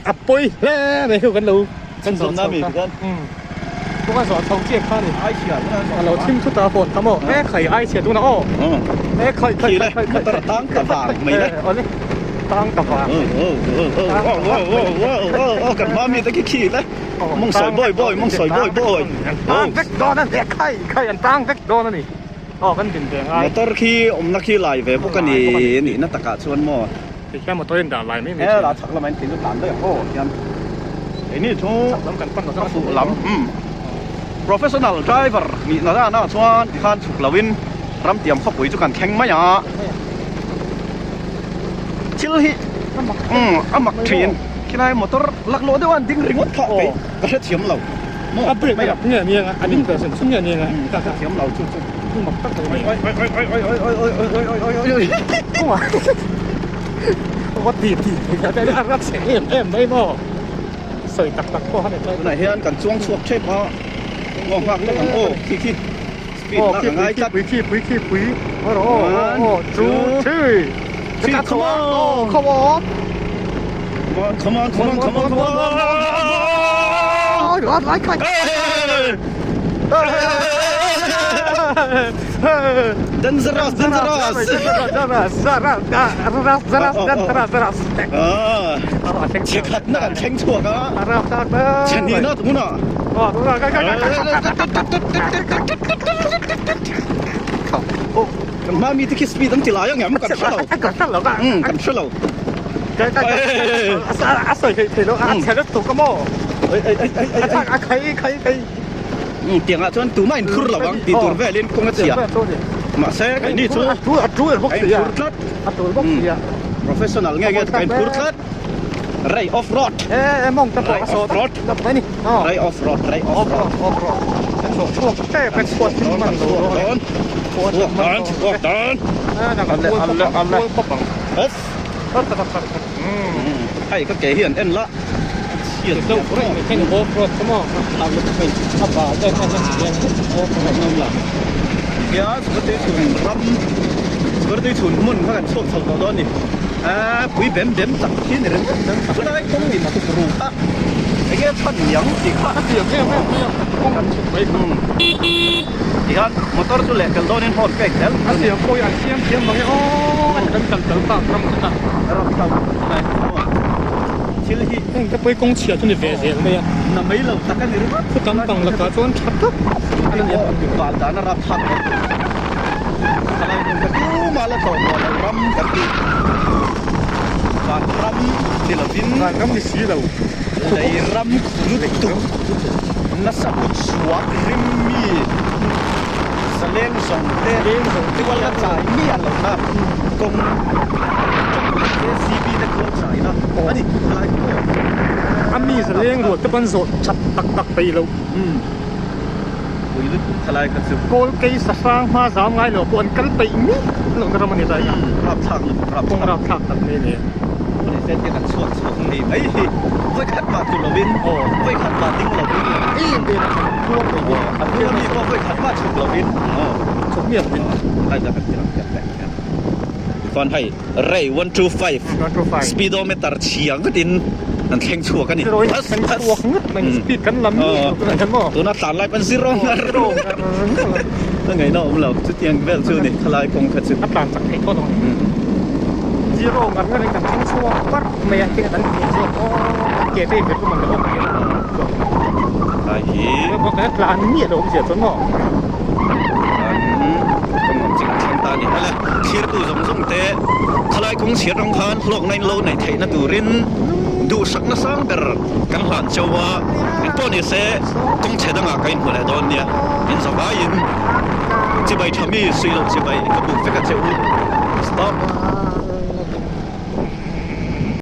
A pawi hle mai kha kan lo kan zawh chho kha. Kawng a zawh chho chiah kha ni. A lo thim thut a hawn kha maw? E khai ai chhia tunah aw. E khai khai khai khai khai. Motor tang ta vang mai le. Awle tang ta vang. Aw kan hma mi te khi khi le. Mong sawi bawi bawi mong sawi bawi bawi. An tang vek dawn a ni. E khai khai an tang vek dawn a ni. Aw kan din ve ngai. Motor khi awmna khi lai ve bawk a ni nihna takah chuan maw. Tikhian motor in dah lai mai mai thin. He lah chhak lamah in thil chu tlan daih ang aw hian keini chu chhak lam kan pan lo a fuh lam umm professional driver nih na na chuan tikhan chhuk lo in ramtiam khawpui chu kan thleng mai a thil hi umm a mak thin khilai motor laklawh deuh a an ding ringawt kha kei ka hrethiam lo maw a brake a rap nge ania a ding tawh hrim hrim nge ania ka hrethiam lo chu chu. Mak tak tak mai. Oi oi oi oi oi oi oi oi oi oi oi oi oi. What ti ti ti ta a rat chhe em em mai maw. Sawi tak tak pawh han tlai. Tunah hian kan chuang chhuak thep a. Ngaw nghak lawk ang aw khi khi. Speed lak a ngai tlat. Pui khi pui khi pui. Aw aw aw two three. Three come on. Come on. Come on come on come on come on. Oi lai kai. Dangerous dangerous. Chhe khat na kan thleng chhuak a. Chhe hnih na tunah. Kan hma mi te khi speed an ti lai ang em kan hre lo. Kan hre lo. Kan hre lo. A sawi theih theih lo a chhe lutuk a maw. A khai khai khai. Tiang ah chuan tumah in phur lo ang tih tur velin kawng a chhia. Mahse keini chu a tul a tul bawk si a. Tlat. A tul bawk si a. Professional nge nge ka in phur tlat. Ray off road. E mawng ta pawh a saw road. Ray off road ray off road. Off road. Kan zawh chhuak tep a chhuat thil man lo dawn. Chhuak dawn chhuak dawn. Alle alle alle. Off. Hei ka ke hian en la. Chhiat deuh reng mai khin off road chu maw. A bal em em a hian off road ngam la. Tia Sukatui chhun ram Sukatui chhun hmun kha kan chhuak chho tawh dawn a ni. A pui bem bem tak khi a ni reng chulai kawng in chhuk ru kha enge a chhan niang tih kha a tiang em em mai a kawng an chhuk mai kha. Tihian motor chu leh tel dawnin horn pek zel a siam pawh hi an siam thiam mang e aw a kan kal tel tak ram kha ram tak thil hi heng te pawh hi kawng chhia chu ni ve zel mai a na mai lo tak a ni ringawt thu tam pang lakah chuan tha tak a ni a bal dan a rap thlak mai thalai hmun kha tumah la tlawh tawh lo ram kan ti van ram ni lovin van ram ni si lo lei ram lutuk nasa suak rim mi zaleng zawng te tual a chai miah lo na kawng JCB te khual chai na a ni helai pawh a mi zaleng rual te pawn zawh that tak tak peih lo pui lutuk thalai kha chu kawl kei sahrang hma zam ngai lo pawh an kal peih miah lo na ram a ni ta hi rapthlak lutuk rapthlak kawng rapthlak tak mai a ni. Ni se te kan chhuak chhuak ni mai hi vawi khat mah tlu lovin vawi khat mah ding lovin em em a kan tluang mai hi a hnung ami pawh vawi khat mah chhuk lovin chhuk miah lovin lai ta kan ti lang hian leh chuan hei rei 125 speedometer chhia ngatin an thleng chhuak a ni zero in thleng chhuak ngat mai speed kan lam mi tunah hian maw tuna tlan lai pawn zero ngar a ngaihna awm lo chutiang vel chu ni khalai kawng kha chu a tlan chak thei tawh dawn zero ngar ngar in kan thleng chhuak parh mai a tinge kan hmu zawk aw kan ke te in rum ang awm ang lai hi kan tlan miah lo awmzia chuan maw kan kawng awm chi kan thleng ta a ni hala thirtu zawng zawng te khalai kawng chhiat rawng khan hlawkna in lo neih theihna turin duhsakna sang ber kan hlan chauh a engpawh ni se kawng chhe dangah ka inhmu leh dawn nia in zavaiin chibai tha mi suih loh chibai ka buk vek a che u stop.